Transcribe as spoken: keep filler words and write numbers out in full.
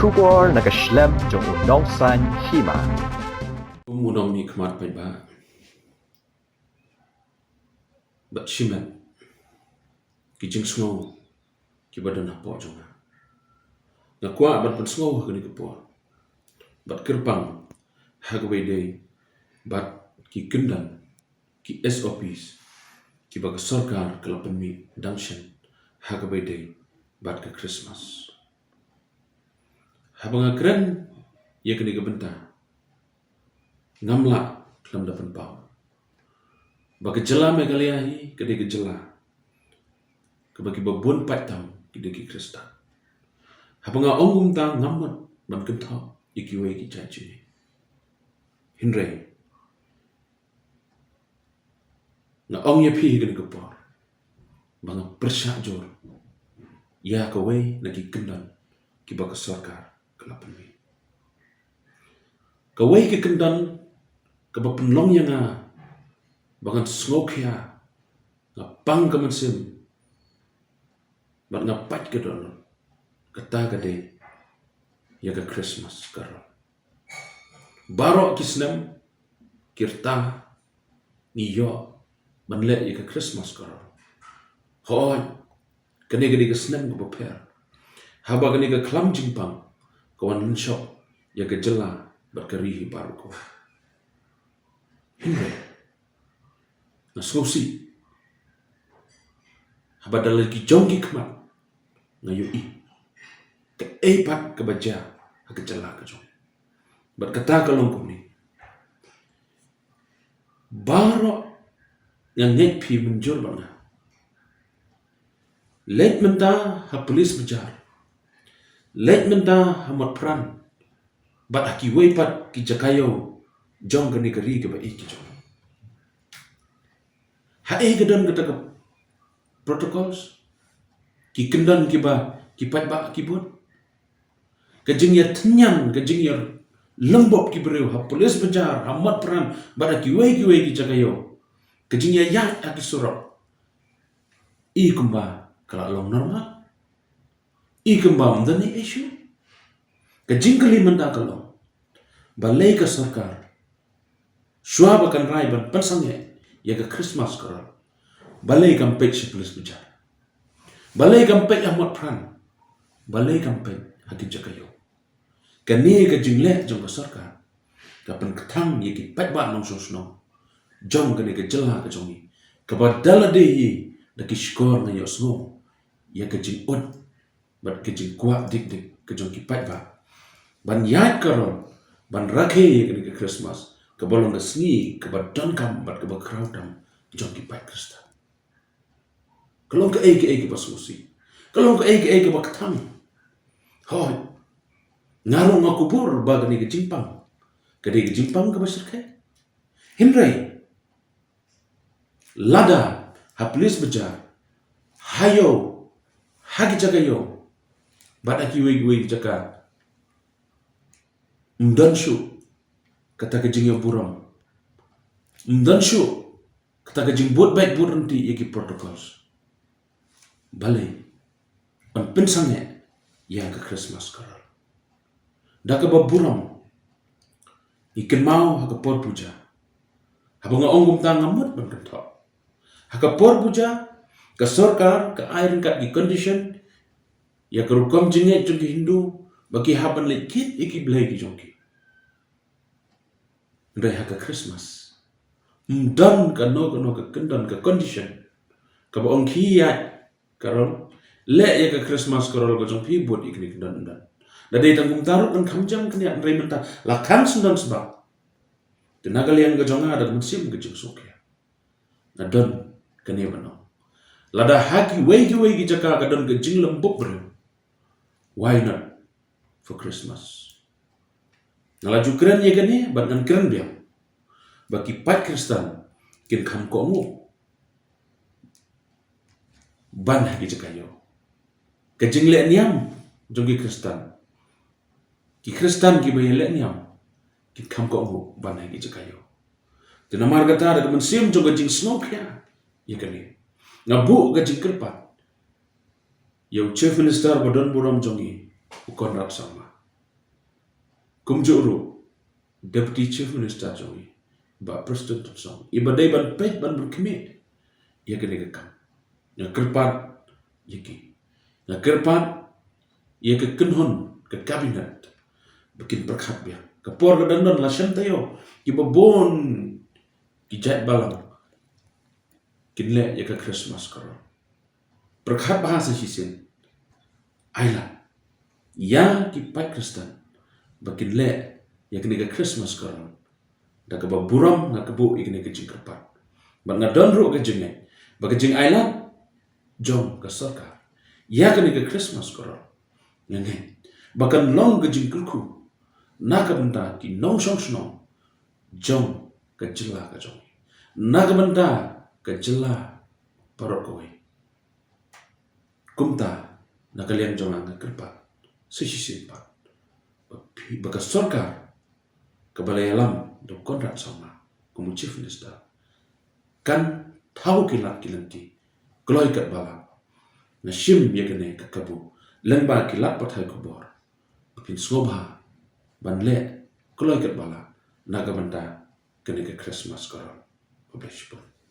Khubor na ka shlem jong u nongsan hima. Kum u nongmihkhmat paidbah bad shimet ki jingsngew kiba don hapoh jong nga. Nga kwah ban pynsngew ha kane ka por bad kyrpang ha kaba ïadei bad ki kyndon, ki S O Ps kiba ka sorkar ka la pynmih dang shen ha kaba ïadei bad ka Christmas. Haba nga kren ïa kane ka bynta, ngam lah khlem da pynpaw ba ka jylla Meghalaya hi ka dei ka jylla kaba kiba bun paidbah tam ki dei ki Khristan. Haba nga ong kumta ngam mut ban kynthoh ïa kiwei ki jait jingeh. Hynrei nga ong ïa phi ha kane ka por ba nga pyrshah jur ïa kawei na ki kyndon kiba ka sorkar ka la pynmih. Kawei ka kyndon kaba pynlong ïa nga ba ngan sngewkhia, nga pang ka mynsiem bad nga pait ka dohnud, kata ka dei ïa ka Christmas Carol. Baroh ki snem ki rta ngi ïoh ban leh ïa ka Christmas Carol. Hooid, kane ka dei ka snem kaba pher haba kane ka khlam jingpang ka wan lynshop ïa ka jylla bad ka ri hi baroh kawei. Hynrei nga sngewsih haba da la ki jong ki khmat nga ïohi kaei pat kaba jia ha ka jylla ka jong. Bad kata ka long kumne, baroh nga ngeit phi mynjur bad nga. Leit mynta ha Police Bazar, leit mynta ha Motphran bad ha kiwei pat ki jaka ïew jong kane ka ri kaba ïeit ka jong. Haei ka don kata ka protocols, ki kyndon kiba ki paidbah ki bud? Ka jingïathynñiang, ka jingïalynbop ki briew ha Police Bazar, ha Motphran bad ha kiwei kiwei ki jaka ïew, ka jingïaïaid ha ki surok, i kumba ka la long normal? I kumba ym don issue? Ka jingkylli mynta ka long, balei ka sorkar shuwa ba kan rai ban pynsangeh ïa ka Christmas Carol, balei kam peit sha Police Bazar? Balei kam peit ha Motphran? Balei kam peit ha ki jaka ïew? Kane ka jingleh jong ka sorkar ka pynkthang ïa ki paidbah nongshong shnong jong kane ka jylla ka jong ngi, kaba da lade hi da ki shkor nga ïohsngew ïa ka jingud bad ka jingkwah dik dik ka jong ki paidbah ban ïaid Carol, ban rakhe ïa kane ka Christmas kaba long ka sngi kaba donkam bad kaba khraw tam jong ki paid Khristan. Ka long kaei kaei kaba sngewsih, ka long kaei kaei kaba kthang. Hooid, nga ruh nga kubur ba kane ka jingpang ka dei ka jingpang kaba shyrkhei. Hynrei lada ha Police Bazar, ha ïew, ha ki jaka ïew bad ha kiwei kiwei ki jaka ym don shuh kata ka jingïaburom, ym don shuh kata ka jingbud beit bud ryntih ïa ki protocols, balei ban pynsangeh ïa ka Christmas Carol? Da kaba burom ngi kynmaw ha ka por puja. Haba nga ong kumta nga mut ban kynthoh, ha ka por puja ka sorkar ka ai ryngkat ki condition ïa ka rukom jingngeit jong ki Hindu ba ki hap ban leit kit ïa ki blei ki jong ki. Hynrei ha ka Christmas ym don kano kano ka kyndon, ka condition kaba ong khie ïaid Carol, leh ïa ka Christmas Carol ka jong phi bud ïa kine ki kyndon, ym don. Da dei tang kumta ruh ngan kham jam kane, hynrei mynta la khang sngewdon sbak. Te na ka liang ka jong nga da ka mynsiem ka jingsngewkhia, nga don kane ban ong, lada ha kiwei kiwei ki jaka ka don ka jinglynbop briew, why not for Christmas? Nga la ju kren ïa kane bad ngan kren biang ba ki paid Khristan kin kham kohnguh ban ha ki jaka ïew. Ka jingleh niam jong ki Khristan, ki Khristan kiba ïaleh niam kin kham kohnguh ban ha ki jaka ïew. Te namar kata da ka mynsiem jong ka jingsngewkhia ïa kane, nga buh ka jingkyrpad ïa u Chief Minister ba don burom jong ngi, u Conrad Sangma. Kumjuh ruh Deputy Chief Minister jong ngi, Bah Prestone Tynsong, i ba dei ban peit ban pynkhmih ïa kane ka kam. Nga kyrpad ïa ki, nga kyrpad ïa ka kynhun ka cabinet ba kin pyrkhat biang. Ka por ka dang don, la shem taïew, ki ba bun ki jait balang kin leh ïa ka Christmas Carol. Pyrkhat bha sa shisien, ai lad ïa ki paid Khristan ba kin leh ïa kane ka Christmas Carol da kaba burom. Nga kyrpad ïa kane ka jingkyrpad, bad nga don ruh ka jingngeit ba ka jingai lad jong ka sorkar ïa kane ka Christmas Carol, nga ngeit ba kan long ka jingkyrkhu na ka bynta ki nongshong shnong jong ka jylla ka jong ngi, na ka bynta ka jylla baroh kawei. Kumta, na ka liang jong nga, nga kyrpad sa shisien pat ba phi, ba ka sorkar kaba la ïalam da u Conrad Sangma kum u Chief Minister kan thaw ki lad ki lynti kloi katba lah. Nga shim ïa kane ka kabu lyngba ki lad pathai khubor ba phin sngewbha ban leh kloi katba lah na ka bynta kane ka Christmas Carol. Khublei shibun.